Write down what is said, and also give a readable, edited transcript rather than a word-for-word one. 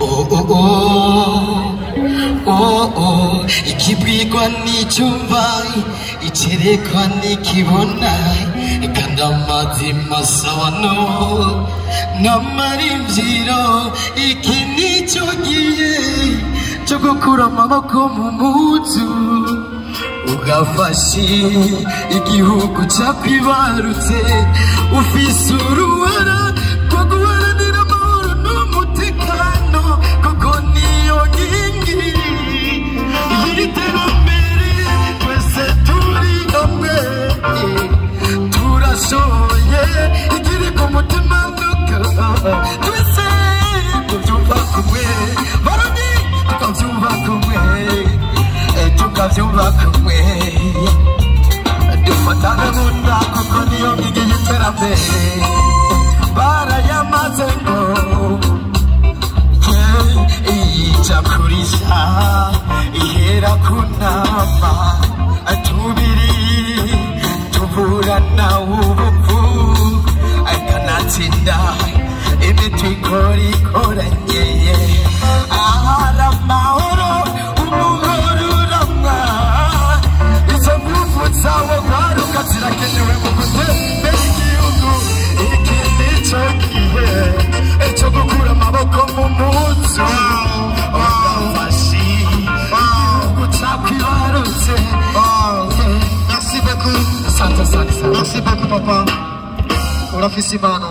Oh oh oh oh oh, ikibwirwa n'icyumva, ikerekwa n'ikibona, kandi amazima asabano n'amarimbyiro. Iki nicyo gihe cyo gukura amaboko mu muzu, ugafasha igihugu cyakwibarutse. Ufise uruhara rwo guharanira amahoro n'umutekano, kuko niyo nkingi y'iterambere. Twese turi hamwe turashoboye, ikiri ku mutima nuko twese tubyumva kumwe. Barundi, tukabyumva kumwe, tukabyumva kumwe, dufatane mu nda, kuko niyo nkingi y'iterambere. Barayamaze ngo iyija kurisha ihera ku nama. Tubiri tuvurana ubupfu, akanatsinda imiti ikora ikoranye. Ahari amahoro umugore uramwa. Izo ngufu zawe kwaruka zirakenewe mu gutembera igihugu. Iki nico gihe cyo gukura amaboko mu muzu, ugafasha igihugu cakwibarutse. Merci beaucoup. Asante, asante sana. Merci beaucoup, papa. Urafise impano.